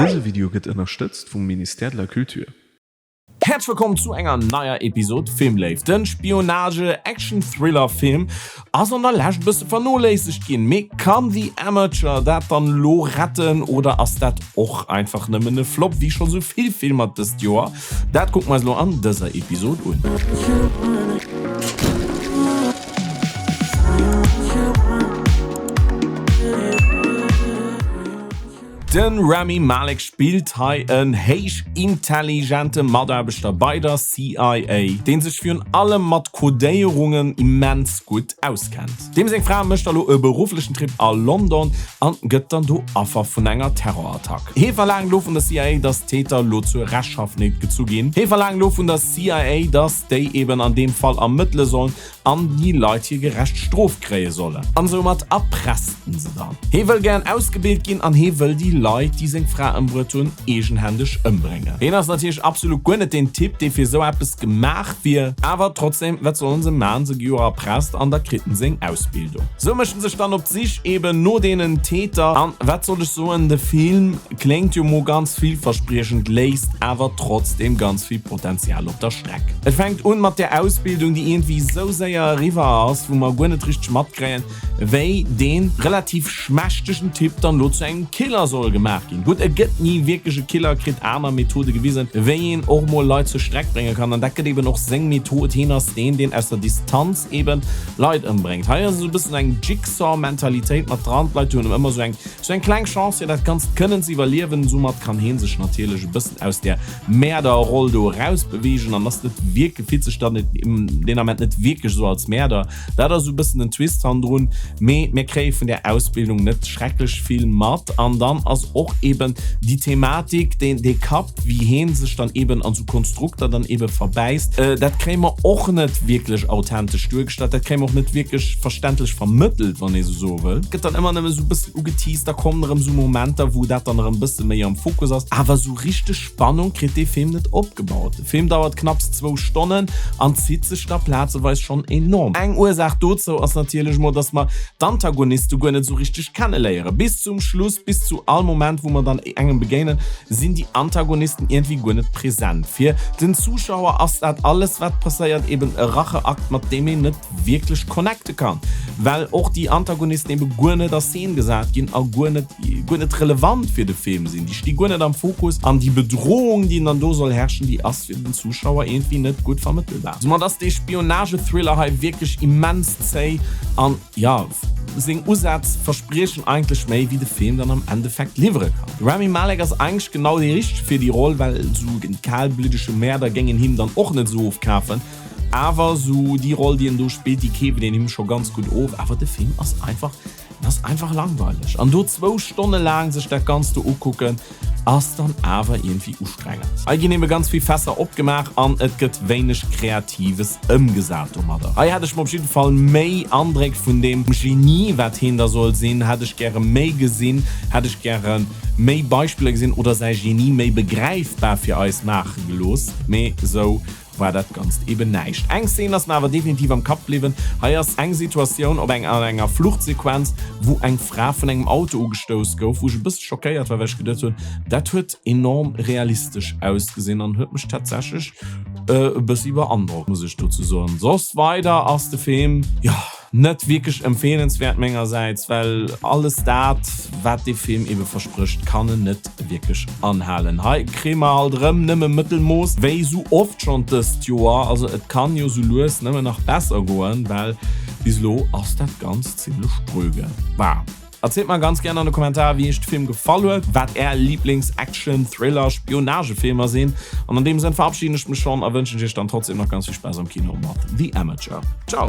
Dëse Video gëtt ënnerstëtzt vum Ministère de la Culture. Häerzlech wëllkomm zu enger neier Episod Filmléift. Den Spionage-Action-Thriller-Film ass an der Lescht bësse vernoléissegt ginn, mee kann The Amateur dat dann lo retten oder ass dat och einfach nëmmen e Flop wéi scho sou vill Filmer dëst Joer? Dat kucke mer eis lo an dëser Episod un. De Rami Malek spillt hei en héich intelligente Mataarbechter bei der CIA, dee sech virun allem mat Codéierungen immens gutt auskennt. Deem seng Fra mécht da lo e berufflechen Trip a London an gëtt dann do Affer vun enger Terrorattack. Hie verlaangt lo vun der CIA, dass d'Täter lo zur Rechschaft gezu ginn. Hie verlaangt lo vun der CIA, dass déi eben an deem Fall ermëttele sollen an déi Leit hir gerecht Strof kréie sollen. An soumat erpresst en se dann. Hee wëll gären ausgebilt ginn an hee wëll déi Leit, déi seng Fra ëmbruet hunn, eegenhändeg ëmbréngen. Heen ass natierlech absolut guer net deen Typ, dee fir esou eppes gemaach wier. Awer trotzdem, wat sollen se man, se gi jo erpresst an da kritt en seng Ausbildung. Sou mécht en sech dann op d'Sich eben no deenen Täter. An wat soll ech soen, de Film kléngt jo mo ganz villverspriechend, léisst awer trotzdem ganz vill Potenzial op der Streck. Et fänkt un mat der Ausbildung, déi iergendwéi sou séier eriwwer ass, wou mer guer net richteg matkréien, wéi dee relativ schmächtegen Typ dann lo zu engem Killer soll gemaach ginn. Gutt, e gëtt ni wierklech e Killer, kritt aner Methode gewisen, wéi een och mol Leit zur Streck brénge kann, an dat gëtt eben och seng Method. Hien ass deen, deen aus der Distanz eben Leit ëmbréngt. Hei ass esou e bëssen eng Jigsaw-Mentalitéit mat dran, d'Leit hunn ëmmer sou eng sou eng kleng Chance, fir dat Ganzt kënnen ze iwwerliewen. Soumat kann hee sech natierlech e bëssen aus där Mäerderroll do erausbeweegen an ass net wierklech, fillt sech dann deen Ament net wierklech esou als Mäerder. Dat ass esou e bëssen den Twist hannendrun, mee mir kréie vun där Ausbildung net schrecklech vill mat. An dann ass och eben déi Thematik, deen dee Kapp, wéi heen sech dann eben an esou Konstrukter dann ebe verbäisst, dat kréie mer och net wierklech authentesch duergestallt, dat kréie mer och net wierklech verständlech vermëttelt, wann ee sou soe wëll. Gëtt dann ëmmer nëmme esou e bëssen ugeteased, da kommen erëm esou Momenter, wou dat dann erëm e bësse méi am Fokus ass, awer esou richteg Spannung kritt dee Film net opgebaut. De Film dauert knapps zwou Stonnen an zitt sech da plazeweis schonn enorm. Eng Ursaach dozou ass natierlech mol, dass mer d'Antagoniste guer net esou richteg kenneléieren. Bis zum Schluss, bis zu all Moment wou mer dann engem begéinen, sinn déi Antagonisten iergendwéi guer net present. Fir den Zuschauer ass dat alles wat passéiert eben e Racheakt mat deem een net wierklech connecte kann, well och déi Antagonisten ebe guer net a Scene gesat ginn a guer net guer net relevant fir de Film sinn. Déi sti guer net am Fokus an déi Bedrohung, déi dann do soll herrschen, déi ass fir den Zuschauer iergendwéi net gutt vermëttelbar. Soumat ass dee Spionage-Thriller hei wierklech immens zéi an, jo, seng Usätz verspriechen eigentlech méi, wéi de Film dann am Endeffekt liwwere kann. De Rami Malek ass eigentlech genau dee Richtege fir déi Roll, well esou en kalbliddege Mäerder géing een him dann och net esou ofkafen. Awer esou déi Roll, déi en do spillt, déi keeft een him scho ganz gutt of. Awer de Film ass einfach, en ass einfach langweileg. An do zwou Stonne laang sech dat Ganzt do ukucken, ass dann awer iergendwéi ustrengend. Hei ginn ebe ganz vill Fässer opgemaach an et gëtt wéineg Kreatives ëmgesat domadder. Hei hätt ech mer op jidde Fall méi Andréck vun deem Genie, wat heen da soll sinn, hätt ech gäre méi gesinn, hätt ech gäre méi Beispiller gesinn oder säi Genie méi begräifbar fir eis maache gelooss. Mee esou war dat Ganzt eben näischt. Eng Szene ass mir awer definitiv am Kapp bliwwen. Hei ass eng Situatioun op eng an enger Fluchtsequenz, wou eng Fra vun engem Auto ugestouss gouf, wou ech e bësse schockéiert war, well ech geduet hunn, dat huet enorm realistesch ausgesinn an huet mech tatsächlech e bëssi beandrockt, muss ech dozou soen. Soss weider ass de Film, jo. Net wierklech empfeelenswäert mengersäits, well alles dat wat dee Film ebe versprécht kann en net wierklech anhalen. Hei kréie mer alt erëm nëmme Mëttelmooss, wéi sou oft schonn dëst Joer. Also et kann jo sou lues nëmme nach besser goen, well bis elo ass dat Ganzt zimlech dröge. Bah. Erzielt mer ganz gären an de Kommentarer wéi iech de Film gefall huet, wat är Lieblings Action, Thriller, Spionagefilmer sinn an an deem Sënn verabschieden ech mech schonn a wënschen iech dann trotzdem nach ganz vill Spaass am Kino mat The Amateur. Ciao!